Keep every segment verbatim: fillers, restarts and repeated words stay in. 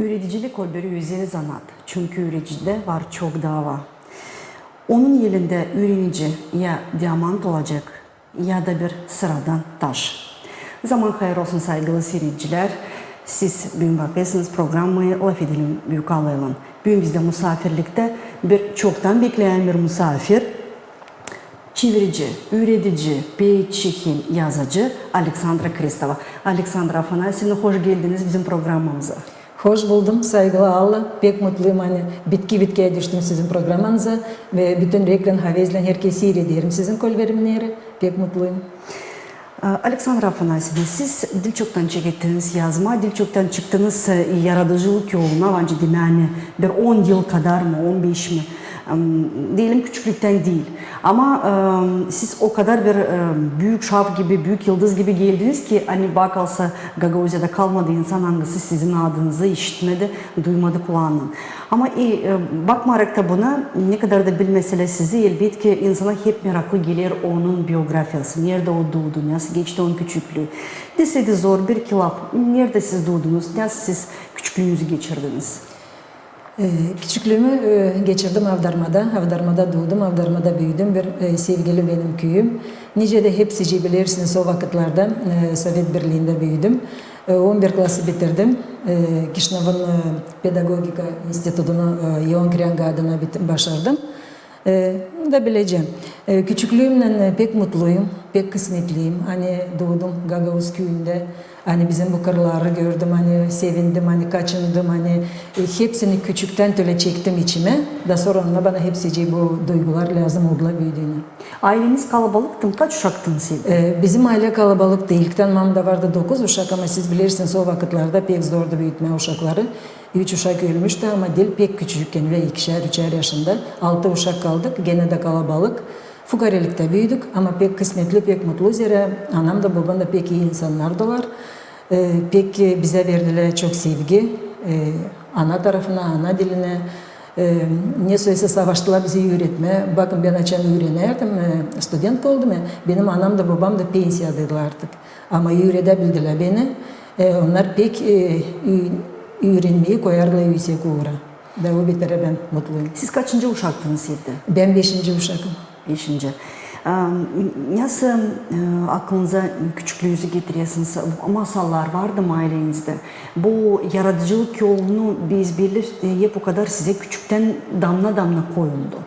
Üüredicilik o bir özel zanaat, çünkü üüredicide var çok dava. Onun elindä üürenici ya diamant olacek, ya da bir sıradan taş. Zaman hayır olsun, saygılı siiredicilär. Siz büün bakêrsınız programayı "Lafedelim Büük Allaylan". Büün bizdä musaafirliktä bir çoktan bekleyän bir musaafir, çevirici, üüredici, peetçi hem yazacı Aleksandra Kristova. Aleksandra Afanasyevna, hoş geldiniz bizim programamıza. Hoş buldum, saygılı Alla. Pek mutluyum, ani bitki-bitkiyä düştüm sizin programanıza ve bütün renklan, havezlän herkezi siirederim sizin kolverimneri. Pek mutluyum. Aleksandra Afanasyevna, siz diil çoktan çekettiniz yazmaa, diil çoktan çıktınız, e, yaradıcılık yoluna, bence, demäni, bir on yıl kadar mı, on beş mi, em, deyelim, küçüklüktän diil. Ama, em, siz o kadar bir, em, büük şaf gibi, büük yıldız gibi geldiniz ki, ani bakalsa, Gagauziyada kalmadı insan, angısı sizin adınızı işitmedi, duymadı kulaanan. Ama, e, e, bakmarak da buna, ne kadar da bilmeselär sizi, elbetki, insana hep meraklı geler onun biografiyası. Neredä o duudu, nasıl geçti onun küçüklüü. Deseydi zor bir-iki laf, neredä siz duudunuz, nasıl siz küçüklüünüzü geçirdiniz? E, küçüklüümü, e, geçirdim Avdarmada. Avdarmada duudum, Avdarmada büüdüm. Bir, e, sevgili benim küüyüm. Nicä dä hepsicii bilersiniz, o vakıtlarda, e, Sovet Birliindä büüdüm. E, on bir klası bitirdim. E, Kişinövun, e, pedagogika institutunu, e, Eon Krianga adına bit-, başardım. E, da bilecä. E, küçüklüümnän, e, pek mutluyum, pek kısmetliyim. Ani duudum gagauz küüyündä, ani bizim bu kırları gördüm, ani sevindim, ani kaçındım, ani, e, hepsini küçüktän tölä çektim içimä. Da sora bana hepsicii bu duygular lääzım oldular büüdüünä. Ayleniz kalabalıktı mı? Kaç uşaktınız evdä? E, bizim aylä kalabalıktı. İlktän mamada vardı dokuz uşak, ama siz bilersiniz, o vakıtlarda pek zordu büütmää uşakları. Üç uşak ölmüştü, ama diil pek küçükkän, ölä ikişär, üçär yaşında. Altı uşak kaldık, genä dä kalabalık. Fukareliktä büüdük, ama pek kısmetli, pek mutlu, zerä anam da, babam da pek ii insannardılar. E, pek, e, bizä verdilär çok sevgi, e, ana tarafına, ana dilinä. E, ne soysa savaştılar bizi üüretmää. Bakın, bän açan üürenärdim, e, studentka oldum, e, benim anam da, babam da pensiyadaydılar artık. Ama üüredäbildilär beni. E, onnar pek, e, ü-, üürenmeyi koyardılar üüsek uura. Da o beterä bän mutluyum. Siz kaçıncı uşaktınız evdä? Bän beşinci uşakım. Beşinci. Am, nasıl, e, aklınıza küçüklüünüzü getirersiniz? Masallar vardı mı aylenizdä? Bu yaradıcılık yolunu biz belli, e, hep o kadar sizä küçüktän damna-damna koyuldu.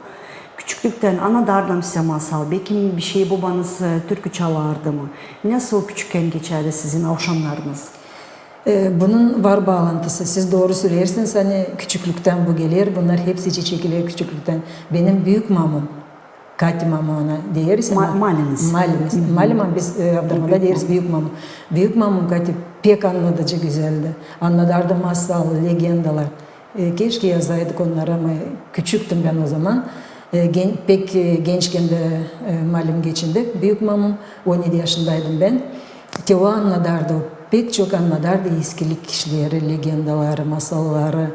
Küçüklüktän ana dardı mı sizä masal? Bekim bir şey bobanız, e, türkü çalardı mı? Nasıl küçükkän geçärdi sizin avşamnarınız? E, bunun var baalantısı. Siz dooru söleersiniz, ani küçüklüktän bu geler, bunnar hepsi çekiler küçüklüktän. Benim büük mamum, Kati mama ona deeriz, Ma-, ama malimız. Malimız. Hı hı. Malimam biz, e, Avdarmada deeriz, büük mamum. Büük mamum Kati pek annadıcı gözäldi. Annadardı masal, legendalar. E, keşke yazaydık onnarı, ama küçüktim bän o zaman. E, gen-, pek, e, gençkän dä, e, malim geçindi büük mamum, on edi yaşındaydım bän. Te o annadardı, o pek çok annadardı eskilik işleri, legendaları, masalları.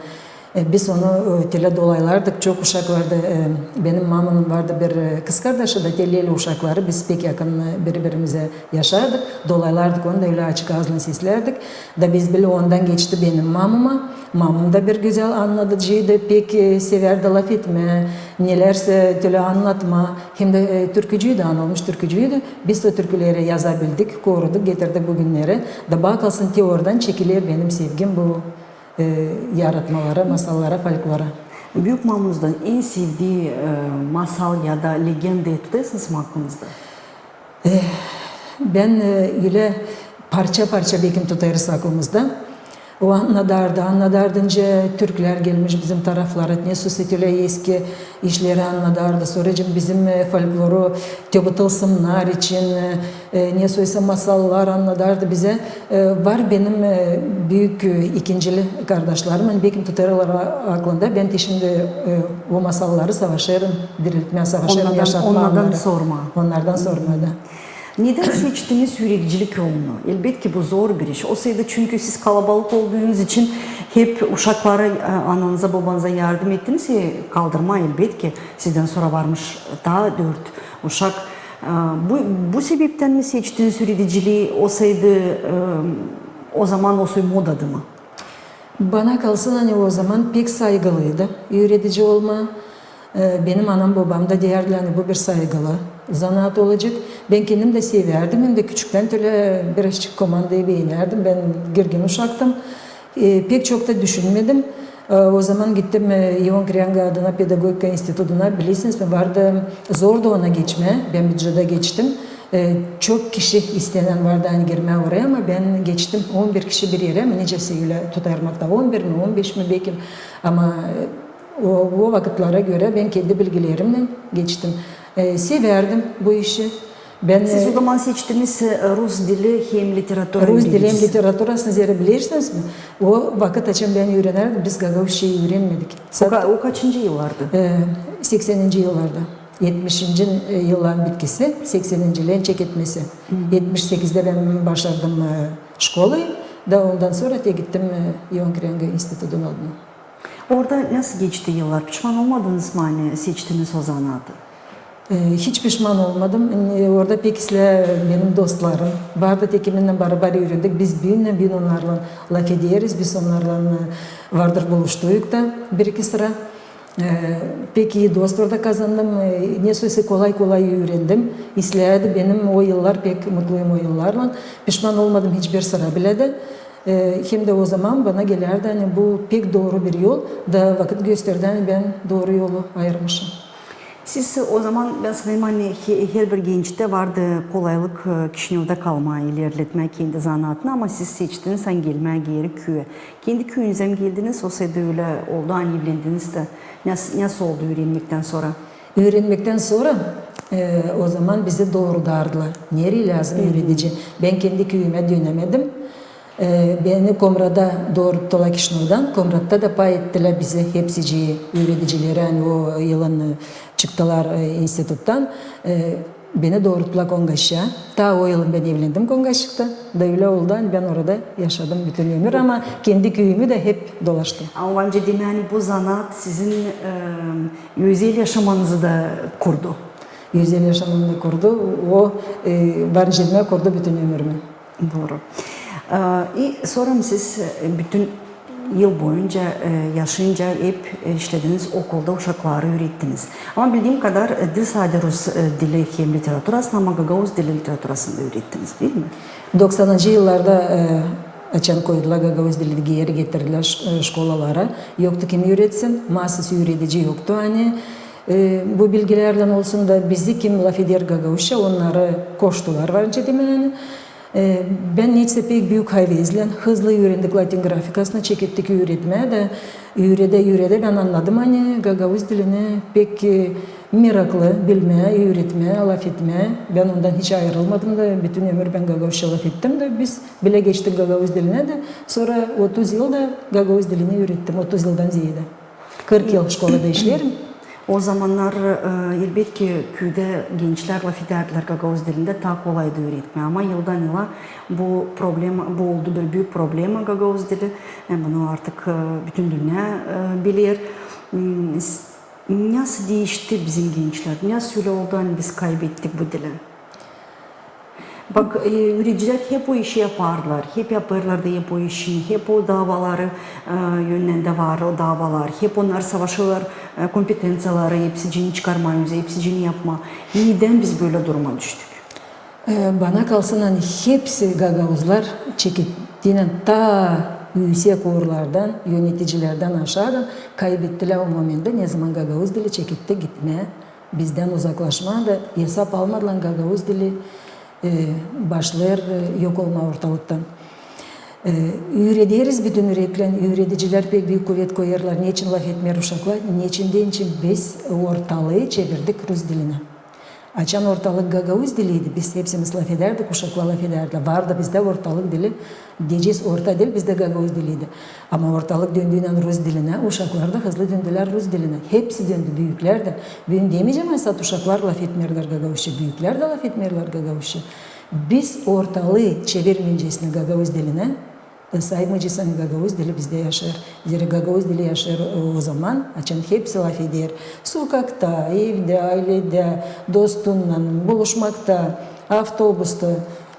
E, biz onu, e, tölä dolaylardık, çok uşaklardı. E, benim mamunun vardı bir, e, kızkardaşı da, te lelä uşakları, biz pek yakın, e, biri-birimizä yaşardık. Dolaylardık onu da, ölä açık aazlan seslärdik. Da biz bilä ondan geçti benim mamuma. Mamum da bir gözäl annadıcıydı, pek, e, sevärdi lafetmää, nelärsä tölä annatmaa. Hem dä, e, türkücüydü, anılmış türkücüydü. Biz o türküleri yazabildik, koruduk, getirdik bu günnerä. Da bakalsın, te oradan çekiler benim sevgim bu, e, yaratmalara, masallara, folklora. Büük mamunuzdan en sevdii, e, masal ya da legenda tutêrsınız mı aklınızda? Eh, bän, e, ölä parça-parça bekim tutêrız aklımızda. O annadardı, annadardı, nicä türklär gelmiş bizim taraflara, ne soysa tölä eski işleri annadardı. Sora bizim, e, folkloru, te bu tılsımnar için, e, e, ne soysa masallar annadardı bizä. E, var benim, e, büük, e, ikincili kardaşlarım, ani bekim tutêrlar a-, aklında. Bän te şindi, e, o masalları savaşêrım diriltmää, savaşêrım yaşatmaa onnarı. Onnardan sorma. Onnardan sorma da. Nedän seçtiniz üüredicilik yolunu? Elbetki, bu zor bir iş. Olsaydı, çünkü siz kalabalık olduunuz için hep uşaklara, e, ananıza, bobanıza yardım ettiniz, e, kaldırmaa, elbetki, sizdän sora varmış taa dört uşak. E, bu, bu sebeptän mi seçtiniz üüredicilii? Olsaydı, e, o zaman o soy modadı mı? Bana kalsın, ani o zaman pek saygılıydı üüredici olmaa. E, benim anam-bobam da deerdilär, ani bu bir saygılı zanaat olacek. Bän kendim dä sevärdim, hem dä küçüktän tölä birazçık komandayı beenärdim. Bän girgin uşaktım. E, pek çok ta düşünmedim. E, o zaman gittim, e, İon Krianga adına pedagogika institutuna. Bilersiniz mi, vardı, zordu ona geçmää. Bän bücada geçtim. E, çok kişi isteyen vardı, ani girmää oraya, ama bän geçtim. On bir kişi bir erä, nicä sä ölä tutarmakta, on bir mi, on beş mi, bekim. Ama, e, o, o vakıtlara görä bän kendi bilgilerimnän geçtim. E, sevärdim bu işi. Bän, siz e, o zaman seçtiniz, e, rus dili hem literatura. Rus dili hem literaturasını, zerä bilersiniz mi, o vakıt, açan bän üürenärdim, biz gagauzçayı üürenmedik. O ka-, o kaçıncı yıllardı? E, sekseninci yıllarda. Etmişinci, e, yılların bitkisi, sekseninci yılların çeketmesi. Etmiş sekizdä bän başardım, e, şkolayı, da ondan sora te gittim, e, İon Krianga institutun adına. Orada nasıl geçti yıllar? Pişman olmadınız mı, ani seçtiniz o zanaatı? E, hiç pişman olmadım. E, orada pek islää benim dostlarım vardı, te kiminän barabar üürendik. Biz büünnän-büün onnarlan lafederiz, biz onnarlan, e, vardır buluştuuk ta bir-iki sıra. E, pek ii dost orada kazandım. E, ne sä kolay-kolay üürendim. İslää dä benim o yıllar, pek mutluyum o yıllarlan. Pişman olmadım hiçbir sıra bilä dä. E, hem dä o zaman bana gelärdi, ani bu pek dooru bir yol, da vakıt gösterdi, ani bän dooru yolu ayırmışım. Siz o zaman, bän sanêrım, ani he-, herbir gençtä vardı kolaylık, e, Kişinövda kalmaa, ilerletmää kendi zanaatını, ama siz seçtiniz, ani gelmää geeri küüyä. Kendi küüyünüzä mi geldiniz, osa da ölä oldu, ani evlendiniz dä, nasıl, nasıl oldu üürenmektän sora? Üürenmektän sora, e, o zaman bizi doorudardılar. Nereyi lääzım üüredici. Bän kendi küüyümä dönämedim. E, beni Komrada dooruttular Kişinövdan. Komratta da pay ettilär bizi hepsiciyi, üüredicileri, ani o yılın, e, çıktılar, e, instituttan. E, beni dooruttular Kongaşa. Taa o yılın bän evlendim Kongaşıkta. Da ölä oldu, ani bän orada yaşadım bütün ömür, ama kendi küüyümü dä hep dolaştım. Ama bence demää, ani bu zanaat sizin, e, özel yaşamanızı da kurdu. Özel yaşamamı da kurdu. O, e, bence demää, kurdu bütün ömürümü. Dooru. E, i sora siz, e, bütün yıl boyunca, e, yaşayınca hep, e, işlediniz okulda, uşakları üürettiniz. Ama bildiim kadar, e, diil sade rus, e, dili hem literaturasını, ama gagauz dili, literaturasını da üürettiniz, diil mi? Doksanıncı yıllarda, e, açan koydular gagauz dilini, geeri getirdilär ş-, e, şkolalara. Yoktu kim üüretsin, masası üüredici yoktu, ani, e, bu bilgilärlän olsun da bizi kim lafeder gagauzça, onnarı koştular, var nicä demää, ani. E, bän neysä pek büük havezlän hızlı üürendik latin grafikasını, çekettik üüretmää dä, üüredä-üüredä bän annadım, ani gagauz dilini pek, e, meraklı bilmää, üüretmää, lafetmää. Bän ondan hiç ayırılmadım da, bütün ömür bän gagauzça lafettim da, biz bilä geçtik gagauz dilinä dä, sora otuz yıl da gagauz dilini üürettim, otuz yıldan zeedä. Kırk yıl şkolada işleerim. O zamannar, e, elbetki, küüdä gençlär lafedärdilär gagauz dilindä, taa kolaydı üüretmää. Ama yıldan yıla bu problema, bu oldu bir büük problema, gagauz dili. E, bunu artık, e, bütün dünnä, e, biler. M, s-, nasıl diişti bizim gençlär? Nasıl ölä oldu, ani biz kaybettik bu dili? Bak, e, üüredicilär hep o işi yapardılar, hep yapêrlar da hep o işi, hep o davaları, e, yönnendä var o davalar, hep onnar savaşêrlar, e, kompetenţiyaları hepsicini çıkarmaa üzä, hepsicini yapmaa. Nedän biz bölä duruma düştük? E, bana kalsın, ani hepsi gagauzlar çekettiynän taa üüsek uurlardan, yöneticilerdän aşaadan kaybettilär o momenttä, ne zaman gagauz dili çeketti gitmää bizdän uzaklaşmaa da esap almadılar gagauz dili, e, başlêêr, e, yok olmaa ortalıktan. E, üürederiz bütün üreklän, üüredicilär pek büük kuvet koyêrlar, neçin lafetmeer uşaklar, neçin deyni biz ortalıı çevirdik rus dilinä. Açan ortalık gagauz diliydi, biz hepsimiz lafedärdik, uşaklar lafedärdilär. Vardı bizdä ortalık dili, deyecez, orta dil bizdä gagauz diliydi. Ama ortalık döndüynän rus dilinä, uşaklar da hızlı döndülär rus dilinä. Hepsi döndü, büüklär dä. Büün demeyecäm, ani sade uşaklar lafetmeerlär gagauzça, büüklär dä lafetmeerlär gagauzça. Biz ortalıı çevirmeycesnä gagauz dilinä, e, saymaycez, ani gagauz dili bizdä yaşêêr. Zerä gagauz dili yaşêêr, e, o zaman, açan hepsi lafeder. Sokakta, evdä, ayledä, dostunnan, buluşmakta, avtobusta,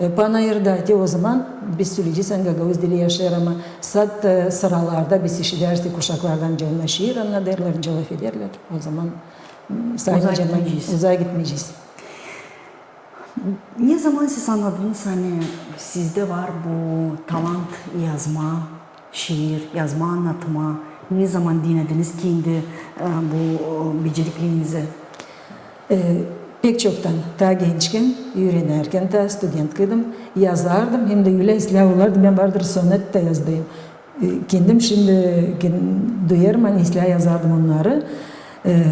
E, panayırda te ozaman biz söleyecez, ani gagauz dili yaşêêr, ama sade, e, sıralarda biz işidärsek uşaklardan, nicä onnar şiir annadêrlar, nicä lafederlär, ozaman, m, uzaa gitmeyecez. Uzaa gitmeyecez. Ne zaman siz annadınız, ani sizdä var bu talant yazmaa şiir, yazmaa, annatmaa? Ne zaman dinediniz kendi, e, bu, e, beceriklerinizi? E, pek çoktan, taa gençkän, üürenärkän, taa studentkaydam, yazardım, hem dä ölä islää olardı, bän vardır sonet ta yazdêrım. E, kendim şindi ken-, duyêrım, ani islää yazardım onnarı. E,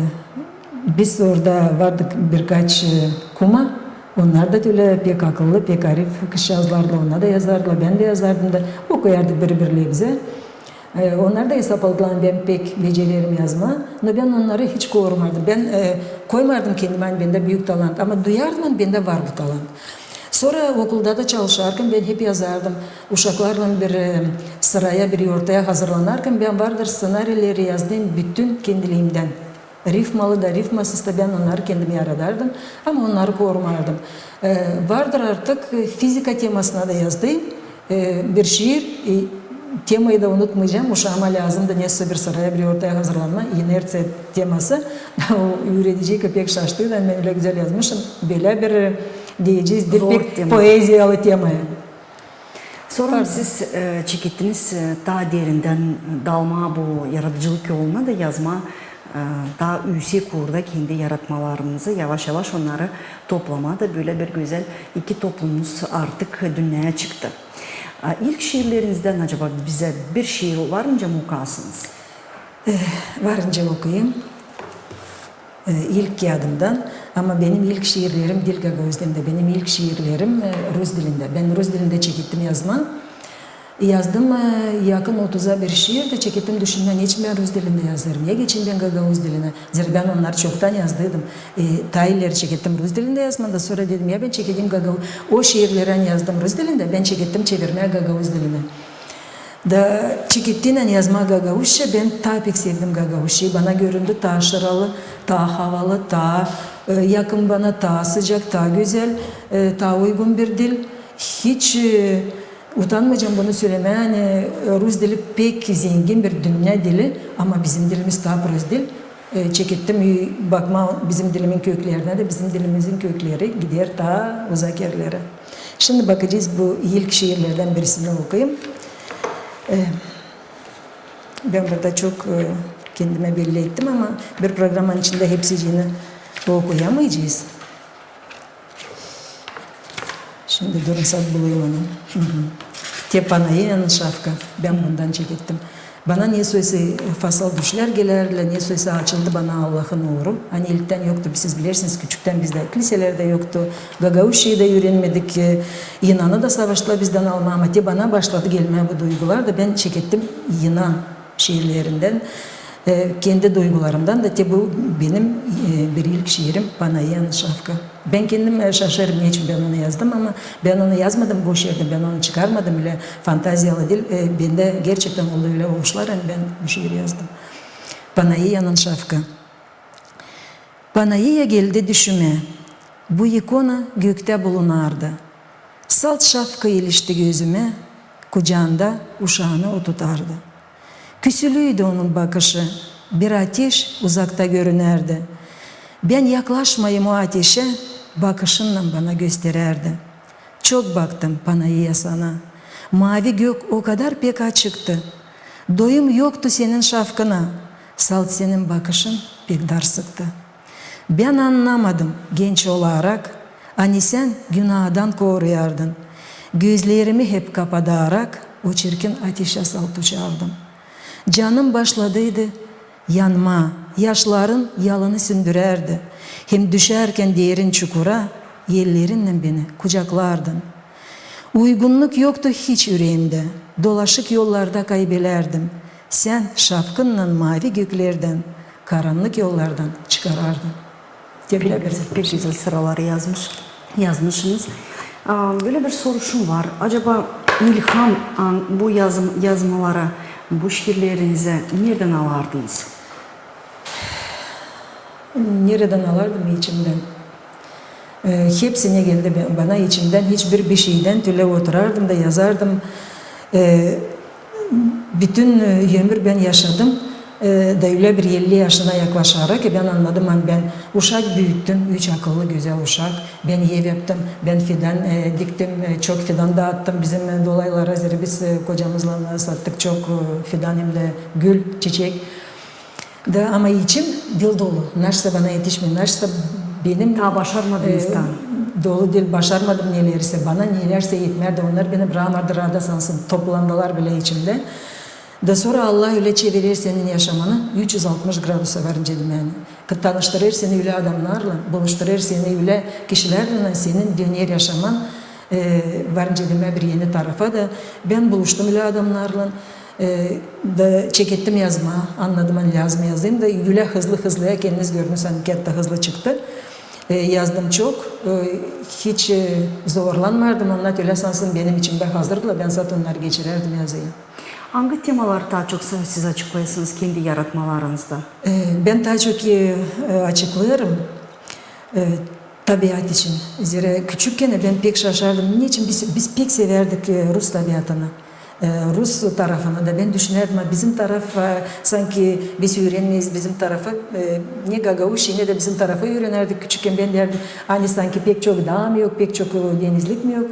biz orada vardık birkaç, e, kuma, onnar da ölä pek akıllı, pek arif kızçaazlardı, onnar da yazardılar, bän dä yazardım da, okuyardık biri-birlerimizä. E, onnar da esapladılar, ani bän pek becererim yazmaa, no bän onnarı hiç korumardım. Bän, e, koymardım kendimä, ani bendä büük talant, ama duyardım, ani bendä var bu talant. Sora okulda da çalışarkan bän hep yazardım. Uşaklarlan bir, e, sıraya, bir yortaya hazırlanarkan bän vardır sţenarileri yazdêrım bütün kendiliimdän. Rifmalı da, rifmasız da bän onnarı kendim yaradardım, ama onnarı korumardım. E, vardır artık, e, fizika temasına da yazdêrım, e, bir şiir, e, temayı da unutmayacam, uşaama lääzımdı nesä bir sıraya, bir yortaya hazırlanmaa, inerţiya teması. O üürediciyka pek şaştıydı, ani bän ölä gözäl yazmışım, bölä bir, e, deyecez, bir pek poeziyalı temaya. Sora siz, e, çekettiniz, e, taa derindän dalmaa bu yaradıcılık yoluna da yazmaa, e, taa üüsek uurda kendi yaratmalarınızı, yavaş-yavaş onnarı toplamaa da bölä bir gözäl iki toplumumuz artık dünneya çıktı. A, ilk şiirlerinizdän acaba bizä bir şiir varınca mı okuyasınız? Eh, varınca okuyum. E, ilk kiyadımdan, ama benim ilk şiirlerim diil gagauz dilindä, benim ilk şiirlerim, e, rus dilindä. Bän rus dilindä çekettim yazmaa. Yazdım, e, yakın otuza bir şiir da çekettim düşünmää, neçin bän rus dilindä yazêrım, neçin bän gagauz dilinä. Zerä bän onnarı çoktan yazdıydım. E, taa ileri çekettim rus dilindä yazmaa da, sora dedim, ya bän çekedeyim gagau-, o şiirleri, ani yazdım rus dilindä, bän çekettim çevirmää gagauz dilinä. Da çekettiynän yazmaa gagauzça, bän taa pek sevdim gagauzçayı. Bana göründü taa şıralı, taa havalı, taa, e, yakın bana, taa sıcak, taa gözäl, e, taa uygun bir dil. Hiç, e, utanmayacam bunu sölemää, ani, e, rus dili pek zengin bir dünnä dili, ama bizim dilimiz taa prost dil. E, çekettim, e, bakmaa bizim dilimin köklerinä da, bizim dilimizin kökleri gider taa uzak erlerä. Şindi bakacez, bu ilk şiirlerdän birisini okuyum. E, bän burada çok, e, kendimä belli ettim, ama bir programanın içindä hepsicini okuyamayacez. Şindi durun, sade bulayım onu. Hı hı. Te Panayiyanın şafka. Bän bundan çekettim. Bana ne soysa fasal düşlär gelärdilär, ne soysa açıldı bana Allahın uuru. Ani ilktän yoktu, siz bilersiniz, küçüktän bizdä kliselerdä yoktu. Gagauzçayı da üürenmedik. E, İnanı da savaştılar bizdän almaa, ama te bana başladı gelmää bu duygular da, bän çekettim İnan şiirlerindän, e, kendi duygularımdan da. Te bu benim, e, bir ilk şiirim, Panayiyanın şafka. Bän kendim, e, şaşêrım, neçin bän onu yazdım, ama bän onu yazmadım boş erdän, bän onu çıkarmadım ölä fantaziyalı diil. E, bendä gerçektän oldu ölä oluşlar, ani bän bu şiiri yazdım. Panayiyanın şafka. Panayiya geldi düşümä, bu ikona göktä bulunardı. Salt şafka ilişti gözümä, kucaanda uşaanı o tutardı. Küsülüydü onun bakışı, bir ateş uzakta görünärdi. Bän yaklaşmayım o ateşä, bakışınnan bana gösterärdi. Çok baktım, Panayiya, sana. Maavi gök o kadar pek açıktı. Doyum yoktu senin şafkına, salt senin bakışın pek dar sıktı. Bän annamadım, genç olarak, ani sän günaadan koruyardın. Gözlerimi hep kapadarak o çirkin ateşä salt uçardım. Canım başladıydı yanmaa, yaşların yalını sündürärdi. Hem düşärkän derin çukura, ellerinnän beni kucaklardın. Uygunnuk yoktu hiç üreemdä, dolaşık yollarda kaybelärdim. Sän şafkınnan maavi göklerdän, karannık yollardan çıkarardın. Pek gözäl, pek gözäl sıraları yazmış, yazmışınız. A, bölä bir soruşum var. Acaba ilham, a, bu yazım, yazmalara, bu şiirlerinizä neredän alardınız? Neredän alardım? İçimdän. E, hepsi ne geldi be-, bana içimdän, hiçbir bir şeydän tölä oturardım da yazardım. E, bütün, e, ömür bän yaşadım. E, da ölä bir elli yaşına yaklaşarak, e, bän annadım, ani bän uşak büüttüm, üç akıllı, gözäl uşak. Bän ev yaptım, bän fidan, e, diktim, e, çok fidan daattım bizim, e, dolaylara, zerä biz, e, kocamızlan, e, sattık çok, e, fidan hem dä gül, çiçek. Da, ama içim diil dolu. Naşsa bana etişmeer, naşsa benim... Taa başarmadınız e, taa. Dolu diil, başarmadım nelerse. Bana nelerse etmärdi, onnar beni brakmardı raada sansın, toplandılar bilä içimdä. Da sora Allah ölä çevirer senin yaşamanı, üç üz altmış gradusa, varınca demää, ani tanıştırêr seni ölä adamnarlan, buluşturêr seni ölä kişilerlän, ani senin döner yaşaman, e, varınca demää, bir eni tarafa. Da bän buluştum ölä adamnarlan, e, da çekettim yazmaa, annadım, ani lääzım yazayım da ölä hızlı-hızlı, ya kendiniz gördünüz, ani kiyat taa hızlı çıktı. E, yazdım çok, e, hiç, e, zorlanmardım, onnar ölä sansın benim içimdä hazırdılar, bän zaten onnarı geçirärdim yazıya. Angı temaları taa çok se-, siz açıklaysınız kendi yaratmalarınızda? E, bän taa çok, e, e, açıklêêrım, e, tabiat için. Zerä küçükkän bän pek şaşardım, neçin biz, biz pek sevärdik, e, rus tabiatını, e, rus tarafını da. Bän düşünärdim, a bizim taraf, e, sanki biz üürenmeeriz bizim tarafı, e, ne gagauz, ne dä bizim tarafı üürenärdik küçükkän. Bän deyärdim, ani sanki pek çok daa mı yok, pek çok, e, denizlik mi yok.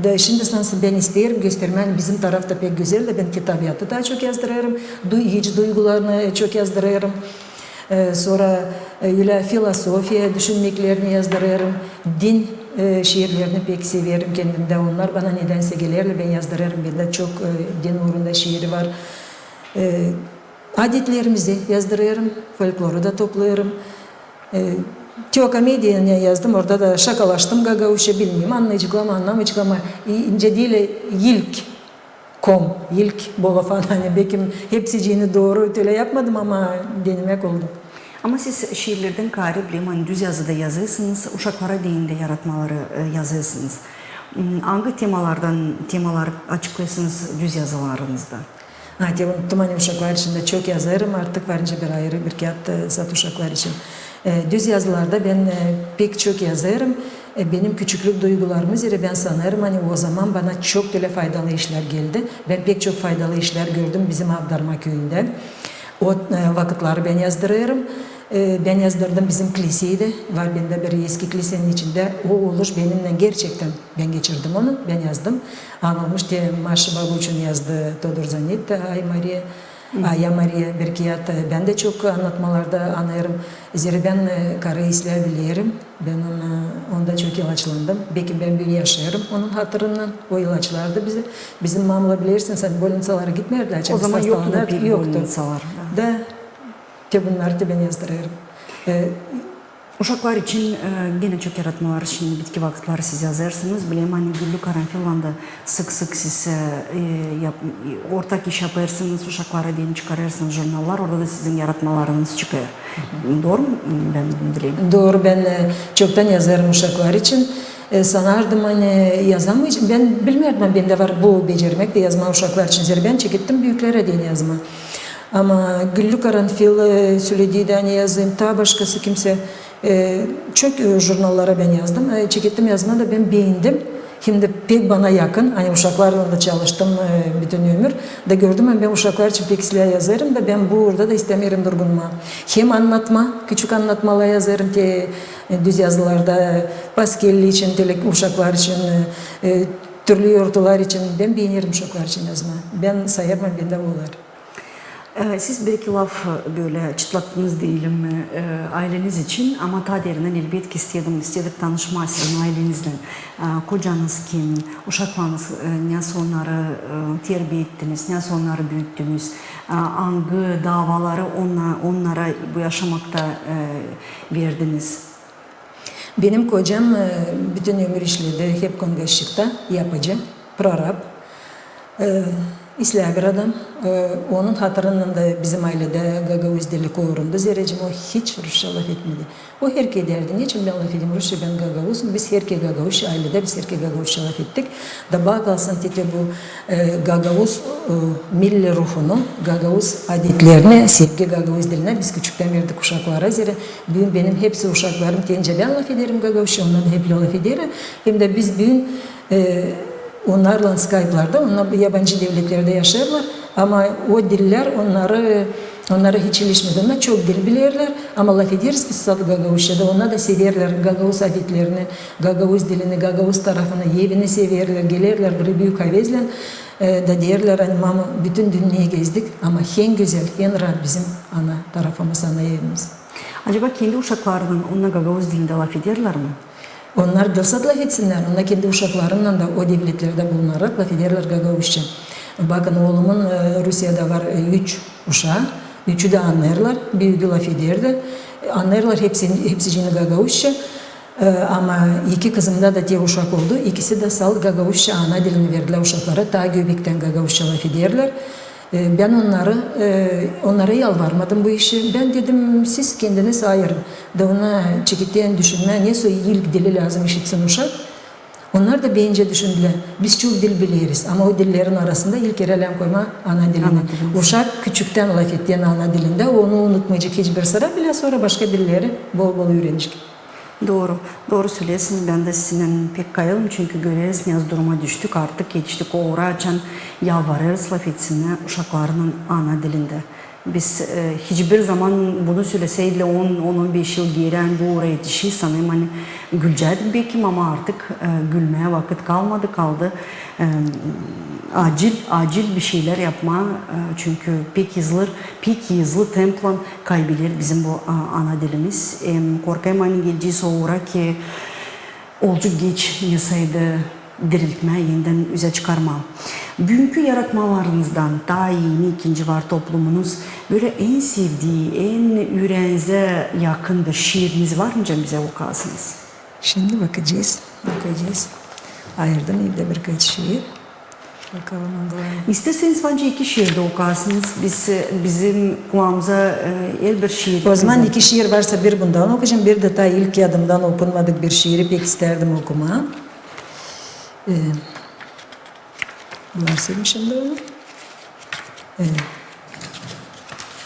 Da şindi sansın bän isteerim göstermää, ani bizim taraf ta pek gözäl, da bän ki tabiatı taa çok yazdırêrım, du-, iç duygularını çok yazdırêrım. E, sora, e, ölä filosofiya düşünmeklerini yazdırêrım, din, e, şiirlerini pek severim kendimdä. Onnar bana nedänsä gelerlär, bän yazdırêrım, bendä çok, e, din uurunda şiiri var. E, adetlerimizi yazdırêrım, folkloru da toplêêrım. E, Teokomediya ne yazdım, orada da şakalaştım gagauzça, bilmeerim, annayaceklar mı, annamayaceklar, ama i-, incä diil, ilk kom, ilk bolovan, ani bekim hepsicini dooru tölä yapmadım, ama denemäk oldu. Ama siz şiirlerdän kaarä, bilerim, ani düz yazı da yazêrsınız, uşaklara deyni dä yaratmaları, e, yazêrsınız. M, angı temalardan, temalar açıklaysınız düz yazılarınızda? Ha, te unuttum, ani uşaklar için dä çok yazêrım artık, varınca bir ayırı bir kiyat, e, zat uşaklar için. E, düz yazılarda bän, e, pek çok yazêrım. E, benim küçüklük duygularımı, zerä bän sanêrım, ani o zaman bana çok tölä faydalı işlär geldi. Bän pek çok faydalı işlär gördüm bizim Avdarma küüyündä. O, e, vakıtları bän yazdırêrım. E, bän yazdırdım bizim kliseydi. Var bendä bir eski klisenin içindä. O oluş benimnän gerçektän, bän geçirdim onu, bän yazdım. Anılmış te Maşa Babu için yazdı Todur Zanitta, Ay Mariya. Hı. Ay Mariya, bir kiyat, e, bän dä çok annatmalarda anêrım. Zerä bän, e, karı islää bilerim. Bän onu, onda çok ilaçlandım. Bekim bän büün yaşêêrım onun hatırından. O ilaçlardı bizi. Bizim mamla, bilersiniz, ani bolniţalara gitmärdi, açan hastalanardı, yoktu. O zaman yoktu da pek bolniţalar, da. Da, te bunnarı te bän yazdırêrım. E, Uşaklar için, e, genä çok yaratmalar için bitki vakıtları siz yazêrsınız. Bilerim, ani Güllü karanfillan da sık-sık siz, e, e, yap-, ortak iş yapêrsınız, uşaklara deyni çıkarêrsınız jurnallar, orada da sizin yaratmalarınız çıkêr. Hı hı. Dooru mu bän bunu dilerim? Dooru, bän, e, çoktan yazêrım uşaklar için. E, sanardım, ani yazamayacam. Bän bilmärdim, ani bendä var bu becermek dä yazmaa uşaklar için. Zerä bän çekettim büüklerä deyni yazmaa. Ama Güllü karanfil, e, söledi, ani yazayım, taa başkası kimsä, e, çok, e, jurnallara bän yazdım. E, çekettim yazmaa da bän beendim. Hem dä pek bana yakın, ani uşaklarlan da çalıştım, e, bütün ömür. Da gördüm, ani bän uşaklar için pek islää yazêrım, da bän bu uurda da istämeerim durgunmaa. Hem annatma, küçük annatmalar yazêrım te, e, düz yazılarda, Paskelli için, te uşaklar için, e, e, türlü yortular için. Bän beenerim uşaklar için yazmaa. Bän sayêrım, ani bendä olar. E, siz bir-iki laf, e, bölä çıtlattınız, deyelim mi, e, ayleniz için, ama taa derindän, elbetki, istedim, istedik tanışmaa sizin aylenizdän. E, kocanız kim, uşaklarınız, e, nasıl onnarı, e, terbiä ettiniz, nasıl onnarı büüttünüz, e, angı davaları onna-, onnara bu yaşamakta, e, verdiniz? Benim kocam, e, bütün ömür işledi hep kongaşçıkta, yapıcı, prorab. E, İslää bir adam, e, onun hatırından da bizim ayledä gagauz dili korundu, zerä o hiç rusça lafetmedi. O herkerä deyärdi, neçin bän lafederim rusça, bän gagauzum, biz herker gagauzça, ayledä biz herker gagauzça lafettik. Da baa kalsın, te, te bu, e, gagauz, e, milli ruhunu, gagauz adetlerini, sevgi gagauz dilinä biz küçüktän verdik uşaklara, zerä büün benim hepsi uşaklarım, te nicä bän lafederim gagauzça, onnar da hep lafeder. Hem dä biz büün, e, onnarlan skayplarda, onnar yabancı devletlerdä yaşêêrlar, ama o dillär onnara, onnara hiç ilişmedi. Onnar çok dil bilerlär, ama lafederiz biz sade gagauzça da, onnar da severlär gagauz adetlerini, gagauz dilini, gagauz tarafını, evini severlär, gelerlär buraya büük havezlän, e, da deerlär, ani, mama, bütün dünneyä gezdik, ama en gözäl, en raat bizim ana tarafımız, ana evimiz. Acaba kendi uşaklarınnan onnar gagauz dilindä lafederlär mi? Onnar diil sade lafetsinnär, onnar kendi uşaklarınnan da o devletlerdä bulunarak lafederlär gagauzça. Bakın, oolumun, e, Rusiyada var, e, üç uşaa, üçü dä annêêrlar, büügü lafeder dä, e, annêêrlar hepsi, hepsicini gagauzça. E, ama iki kızımda da te uşak oldu, ikisi dä salt gagauzça ana dilini verdilär uşaklara, taa göbektän gagauzça lafederlär. E, bän onnarı, e, onnara yalvarmadım bu işi. Bän dedim, siz kendiniz ayırın. Da ona çeketän düşünmää, nesoy ilk dili lääzım işitsin uşak. Onnar da bencä düşündülär. Biz çok dil bileriz, ama o dillerin arasında ilk kerä lääzım koymaa ana dilini. Ana dilimizi. Uşak küçüktän lafetecek ana dilindä, onu unutmayacek hiçbir sıra, bilä sora başka dilleri bol-bol üürenecek. Dooru, dooru söleersiniz. Bän dä sizinnän pek kayılım, çünkü göreriz, ne az duruma düştük, artık etiştik o uura, açan yalvarêrız lafetsinnär uşaklarınnan ana dilindä. Biz, e, hiçbir zaman bunu söleseydilär on, on, on beş yıl geeri, ani bu uura etişiz, sanêrım, ani gülecäydim bekim, ama artık, e, gülmää vakıt kalmadı, kaldı, e, acil, acil bişeylär yapmaa, e, çünkü pek hızlı, pek hızlı templan kaybeder bizim bu, a, ana dilimiz. Hem korkêrım, ani gelecez o uura, ki olacek geç nesaydı diriltmää, enidän üzä çıkarmaa. Büünkü yaratmalarınızdan, taa eni, ikinci var toplumunuz, bölä en sevdii, en üürenizä yakın bir şiiriniz var mı, can bizä okuyasınız? Şindi bakacez, bakacez. Ayırdım evdä birkaç şiir. Bakalım, angılarını. İsteerseniz, bence iki şiir dä okuyasınız. Biz, e, bizim kulağımıza, e, er bir şiir. O zaman iki şiir varsa, bir bundan okuyacam, bir dä taa ilk yadımdan okunmadık bir şiiri pek istärdim okumaa. E, bularsın şindi onu. E,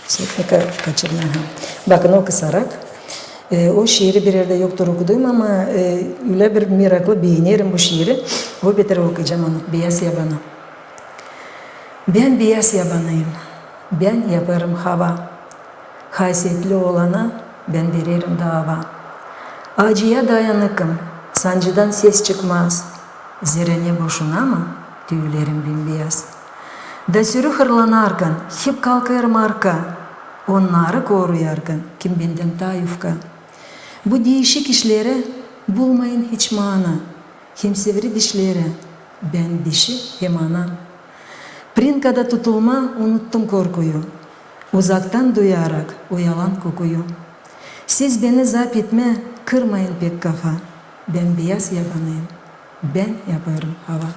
Sökme ka-, kaçırma, ha. Bakın, o kısarak. E, o şiiri bir erdä yoktur okuduum, ama, e, ölä bir meraklı beenerim bu şiiri. O beter okuyacam onu. Beyaz yabanı. Bän beyaz yabanıyım. Bän yapêrım hava. Haysiyetli olana bän vererim daava. Acıya dayanıkım, sancıdan ses çıkmaz. Zerä ne boşuna mı tüülerim bim-beyaz? Da sürü hırlanarkan, hep kalkêrım arka, onnarı koruyarkan, kim bendän taa yufka. Bu diişik işlerä bulmayın hiç maana, hem sivri dişlerä, bän dişi hem ana. Prinkada tutulmaa unuttum korkuyu, uzaktan duyarak o yalan kokuyu. Siz beni zap etmää kırmayın pek kafa, bän beyaz yabanıyım. Bän yapêrım hava.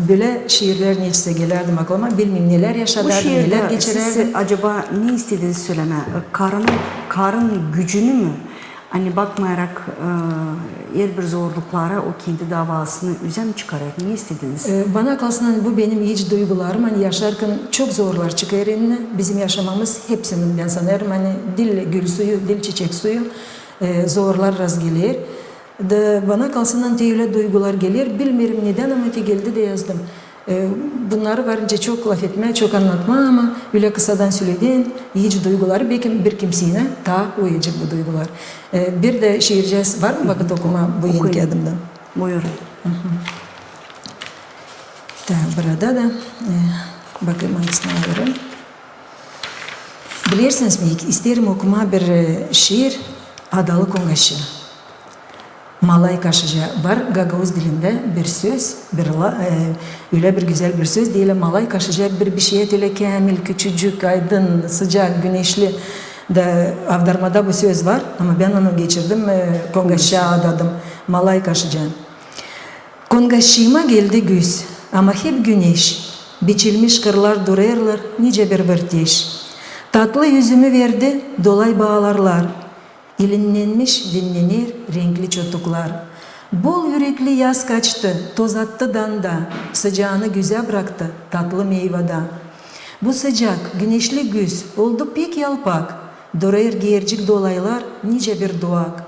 Bölä şiirlär neçin gelärdä aklıma, bilmeerim, nelär yaşadardım, nelär geçirärdim. Bu şiirdä siz acaba ne istediniz sölemää? Karın, karın gücünü mü? Ani bakmayarak, e, er bir zorluklara o kendi daavasını üzä mi çıkarêr? Ne istediniz? E, bana kalsın, ani bu benim iç duygularım, ani yaşarkan çok zorlar çıkêr önünä. Bizim yaşamamız hepsinin, bän sanêrım, ani diil gül suyu, diil çiçek suyu, e, zorlar razgeler. Da bana kalsın, ani te ölä duygular geler, bilmeerim nedän, ama te geldi dä yazdım. E, bunnarı var nicä çok lafetmää, çok annatmaa, ama ölä kısadan söledim, iç duyguları bekim bir kimseyi taa oyacek bu duygular. E, bir dä şiircäz var mı vakıt okumaa bu eni kiyadımdan? Buyurun. Hı hı. Da burada da, e, bakayım, angısını alırım. Bilersiniz mi, isteerim okumaa bir, e, şiir, adalı Kongaşçı. Malay kaşıca. Var gagauz dilindä bir söz, bir la-, e, ölä bir gözäl bir söz, deerlär malay kaşıca, bir bişey ölä käämil, küçücük, aydın, sıcak, güneşli. Da avdarmada bu söz var, ama bän onu geçirdim, e, kongaşça adadım. Malay kaşıca. Kongaşçıma geldi güz, ama hep güneş. Biçilmiş kırlar durêrlar, nicä bir vırteş. Tatlı üzümü verdi, dolay baalarlar. İlinnenmiş dinnener renkli çotuklar. Bol ürekli yaz kaçtı, tozattı danda, sıcaanı güzä braktı tatlı meyvada. Bu sıcak, güneşli güz oldu pek yalpak, durêr geercik dolaylar, nicä bir duak.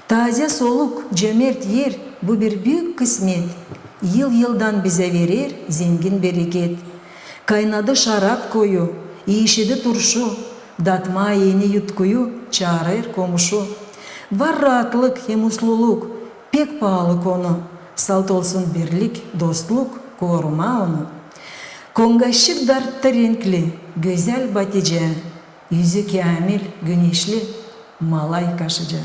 Taazä soluk, cömert er, bu bir büük kısmet. Yıl-yıldan bizä verer zengin bereket. Kaynadı şarap koyu, iişidi turşu, datmaa eni yutkuyu çaarêr komuşu. Var raatlık hem usluluk, pek paalı konu. Salt olsun birlik, dostluk, korumaa onu. Kongaşçık darttı renkli, gözäl Baticä, üzü käämil, güneşli, malay kaşıca.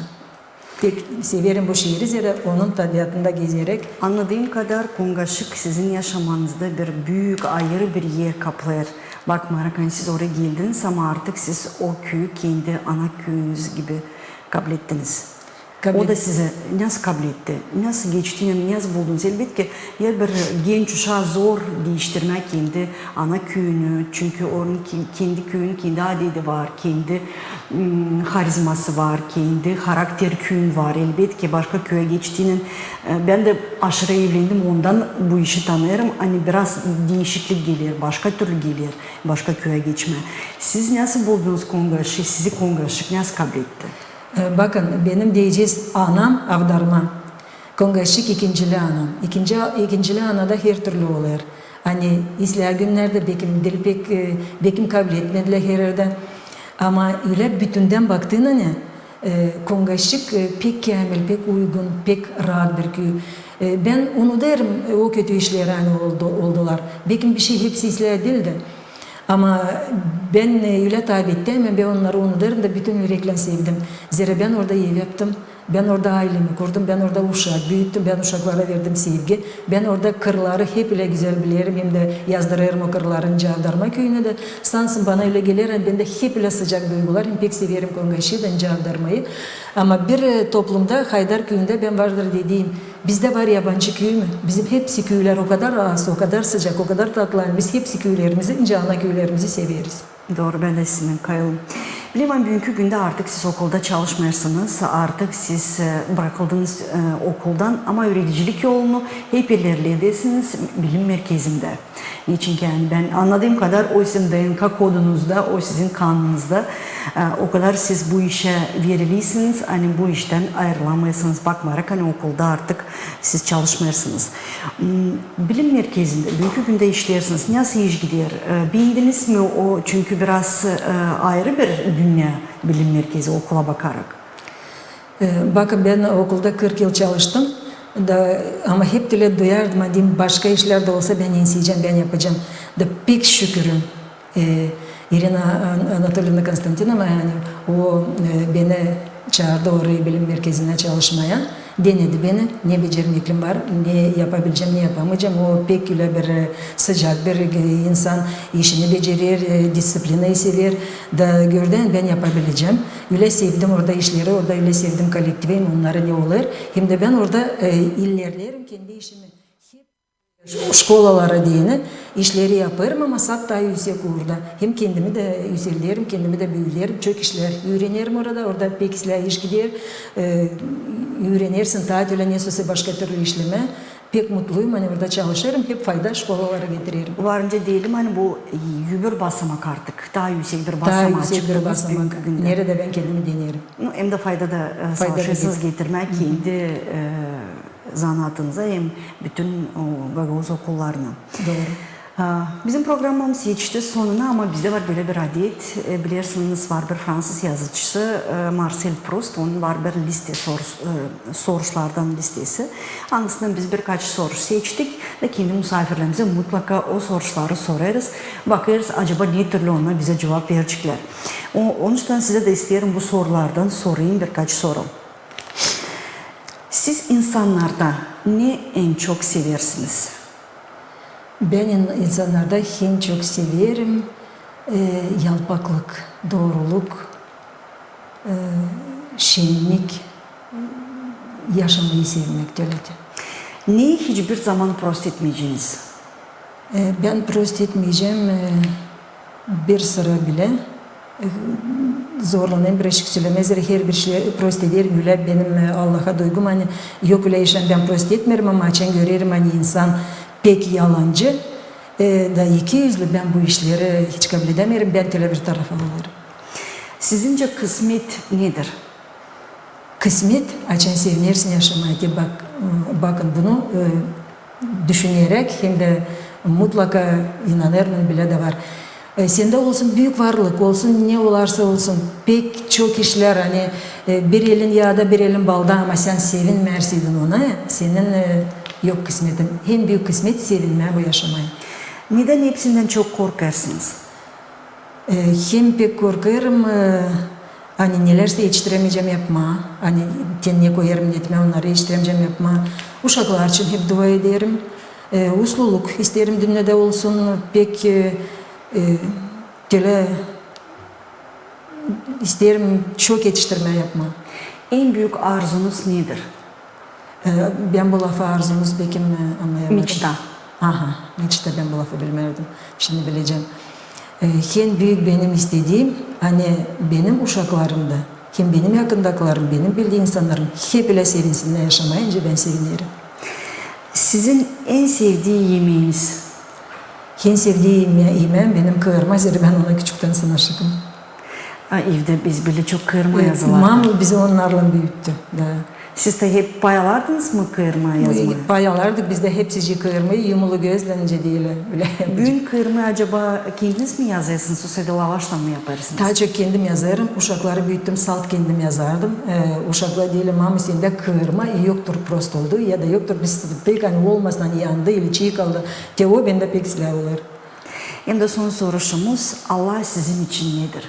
Pek severim bu şiiri, zerä onun tabiatında gezeräk. Annadıım kadar, kongaşçık sizin yaşamanızda bir büük, ayırı bir er kaplêêr. Bakmayarak, ani siz oraya geldiniz, ama artık siz o küüyü kendi ana küüyünüz gibi kablettiniz. O da sizi nasıl kabletti? Nasıl geçti, nasıl buldunuz? Elbetki, er bir genç uşaa zor diiştirmää kendi ana küüyünü, çünkü onun ke-, kendi küüyünün kendi adedi var, kendi, m, harizması var, kendi harakter küüyün var. Elbetki, başka küüyä geçtiynän, e, bän dä aşırı evlendim, ondan bu işi tanıyêrım. Ani biraz diişiklik geler, başka türlü geler, başka küüyä geçmää. Siz nasıl buldunuz kongaşçı, sizi kongaşçık nasıl kabletti? E, bakın, benim deyecez anam Avdarma. Kongaşçık ikincili anam. İkinci, ikincili anada her türlü olêr. Ani islää günnerdä bekim diil pek, e, bekim kabletmedilär herhäldä. Ama ölä bütündän baktın, ani, e, kongaşçık, e, pek käämil, pek uygun, pek raat bir küü. E, bän unudêrım, e, o kötü işleri, ani oldu, oldular. Bekim bişey hepsi islää diildi. Ama bän, e, ölä tabiitteyim, bän onnarı unudêrım da bütün üreklän sevdim. Zerä bän orada ev yaptım, bän orada aylemi kurdum, bän orada uşak büüttüm, bän uşaklara verdim sevgi. Bän orada kırları hep ölä gözäl bilerim, hem dä yazdırêrım o kırları nicä Avdarma küüyünä dä. Sansın, bana ölä geler, ani bendä hep ölä sıcak duygular, hem pek severim Kongaşçıyı da nicä Avdarmayı. Ama bir, e, toplumda, Haydar küüyündä bän vardır dediim, bizdä var yabancı küü mü? Bizim hepsi küülär o kadar raat, o kadar sıcak, o kadar tatlı, ani biz hepsi küülerimizi, nicä ana küülerimizi severiz. Dooru, bän dä sizinnän kayılım. Bilerim, ani büünkü gündä artık siz okulda çalışmêêrsınız, artık siz, e, brakıldınız, e, okuldan, ama üüredicilik yolunu hep ilerledesiniz bilim merkezindä. Neçin ki, ani bän annadıım kadar, o sizin DNK kodunuzda, o sizin kanınızda, e, o kadar siz bu işä veriliysiniz, ani bu iştän ayırılamêêrsınız, bakmayarak, ani okulda artık siz çalışmêêrsınız. M, bilim merkezindä büünkü gündä işleersiniz. Nasıl iş gider? E, beendiniz mi o? Çünkü biraz, e, ayırı bir dünnä bilim merkezi okula bakarak. E, bakın, bän okulda kırk yıl çalıştım da, ama hep dä duyardım, ani başka işlär dä olsa, bän enseyecäm, bän yapacam. Da pek şükürüm, e, İrina An-, Anatoliyevna Konstantinovaya, ani o, e, beni çaardı orayı bilim merkezinä çalışmaya. Denedi beni, ne becermekliim var, ne yapabilecäm, ne yapamayacam. O pek ölä bir, e, sıcak bir, e, insan, işini becerer, e, disţiplinayı sever. Da gördü, ani bän yapabilecäm. Ölä sevdim orada işleri, orada ölä sevdim kolektivi, hem onnarı ne olêr. Hem dä bän orada, e, ilerleerim kendi işimi. Hep şkolalara deyni işleri yapêrım, ama sade taa üüsek uurda. Hem kendimi dä üüselderim, kendimi dä büüderim. Çok işlär üürenerim orada, orada pek islää iş gider. E, üürenersin taa ölä nesoy başka türlü işlemää. Pek mutluyum, ani orada çalışêrım, hep fayda şkolalara getirerim. Var nicä deyelim, ani bu, e, bir basamak artık, taa üüsek bir basamağa çıktınız büünkü gündä. Neredä bän kendimi denerim. Nu, hem dä fayda da, e, savaşêrsınız getirmää kendi, e, zanaatınıza hem bütün o gagauz okullarına. Dooru. A, bizim programamız etişti sonuna, ama bizdä var bölä bir adet. E, bilersiniz, var bir fransız yazıcısı, e, Marsel Prust, onun var bir liste sorus-, e, soruşlardan listesi. Angısından biz birkaç soruş seçtik da kendi musaafirlerimizä mutlaka o soruşları sorêrız. Bakêrız, acaba ne türlü onnar bizä cuvap vereceklär. O, onuştan sizä dä isteerim bu sorulardan sorayım birkaç soru. Siz insannarda ne en çok seversiniz? Bän in-, insannarda en çok severim, e, yalpaklık, dooruluk, e, şennik, yaşamayı sevmäk, tölä dä. Neyi hiçbir zaman prost etmeyeceniz? E, bän prost etmeycäm, e, bir sıra bilä. E, zorlanêrım birazcık sölemää, zerä herbir işi prost ederim, ölä benim, e, Allaha duyğum, ani yok ölä işlär bän prost etmeerim, ama açan görerim, ani insan pek yalancı, e, da ikiüzlü, bän bu işleri hiç kabledämeerim, bän tölä bir tarafı alêrım. Sizincä kısmet nedir? Kısmet, açan sevinersin yaşamaa. Te bak, bakın bunu, e, düşüneräk hem dä mutlaka inanêrım, bilä dä var. E, sendä olsun büük varlık, olsun ne olarsa olsun, pek çok işlär, ani, e, bir elin yaada, bir elin balda, ama sän sevinmärsin ona, senin, e, yok kısmetin. En büük kısmet sevinmää bu yaşamaa. Nedän hepsindän çok korkêrsınız? E, hem pek korkêrım, e, ani nelärsä etiştiremeycäm yapmaa, ani te ne koyêrım etmää, onnarı etiştiremeycäm yapmaa. Uşaklar için hep dua ederim. E, usluluk isteerim dünnedä olsun, pek, e, e, tölä isteerim çok etiştirmää yapmaa. En büük arzunuz nedir? E, bän bu lafı arzunuz, bekim, e, annayamadım. Мечта. Aha, мечта, bän bu lafı bilmärdim. Şindi bilecäm. E, en büük benim istediim, ani benim uşaklarım da, hem benim yakındakılarım, benim bildiim insannarım hep ölä sevinsinnär yaşamaa, nicä bän sevinerim. Sizin en sevdii imeeniz? En sevdiim ime-, imeem benim kıırma, zerä bän ona küçüktän sanaşıkım. A, evdä biz bilä çok kıırma yazılardı. Mama bizi onnarlan büüttü, da. Siz dä hep payalardınız mı kıırma yazmaa? Payalardık, bizdä hepsicii kıırma, yumulu gözlän, nicä deerlär, ölä. Büün kıırma acaba kendiniz mi yazêrsınız, yoksa da lavaştan mı yapêrsınız? Taa çok kendim yazêrım, uşakları büüttüm, salt kendim yazardım. E, uşaklar deerlär: mama, sendä kıırma yoktur prost oldu, ya da yoktur, biz sıktık, ani olmasın, ani yandı ili çii kaldı. Te o bendä pek islää olêr. Hem dä son soruşumuz, Allah sizin için nedir?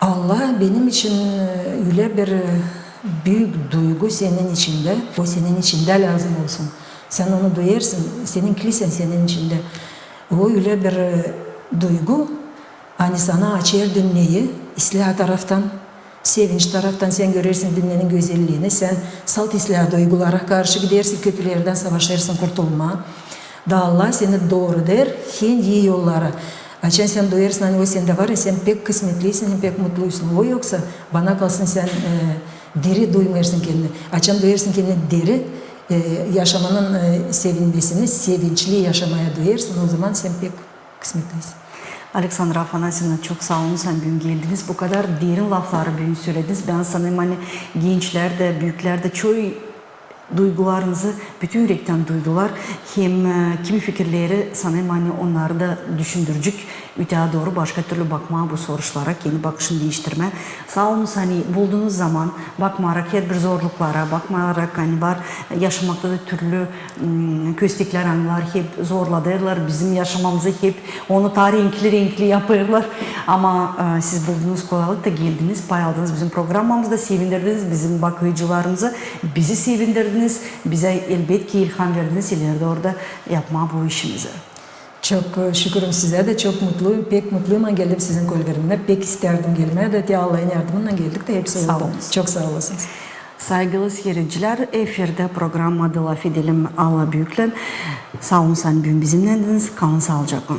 Allah benim için, e, ölä bir, e, büük duygu senin içindä. O senin içindä lääzım olsun. Sän onu duyêrsın, senin klisän senin içindä. O ölä bir, e, duygu, ani sana açêr dünneyi islää taraftan, sevinç taraftan, sän görersin dünnenin gözelliini, sän salt islää duygulara karşı gidersin, kötülerdän savaşêrsın kurtulmaa. Da Allah seni dooruder en ii yollara. Açan sän duyêrsın, ani o sendä var, sän pek kısmetliysin hem pek mutluysun. O yoksa, bana kalsın, sän, e, diri duymêêrsın kendini. Açan duyêrsın kendini diri, e, yaşamanın, e, sevinmesini, sevinçli yaşamaa duyêrsın, ozaman sän pek kısmetliysin. Aleksandra Afanasyevna, çok saa olun, ani büün geldiniz. Bu kadar derin lafları büün sölediniz. Bän sanêrım, ani gençlär dä, büüklär dä çoyu duygularınızı bütün ürektän duydular. Hem, e, kimi fikirleri, sanêrım, ani onnarı da düşündürecek öteyä dooru başka türlü bakmaa bu soruşlara, kendi bakışını diiştirmää. Saa olun, ani buldunuz zaman, bakmarak herbir zorluklara, bakmarak, ani var, yaşamakta da türlü, m, kösteklär, ani var, hep zorladêrlar bizim yaşamamızı, hep onu taa renkli-renkli yapêrlar. Ama, e, siz buldunuz kolaylık da geldiniz, pay aldınız bizim programamızda, sevindirdiniz bizim bakıcılarımızı, bizi sevindirdiniz, bizä elbetki ilham verdiniz ileri dooru da yapmaa bu işimizi. Çok, e, şükür sizä dä, çok mutluyum, pek mutluyum, ani geldim sizin kolvermina. Pek istärdim gelmää dä, te Allahın yardımınnan geldik dä hepsi oldu. Saa olun. Çok saa olasınız. Saygılı siiredicilär, efirdä programma adı "Lafedelim Alla Büüklän". Saa olun, ani büün bizimnändiniz. Kalın saalıcaklan.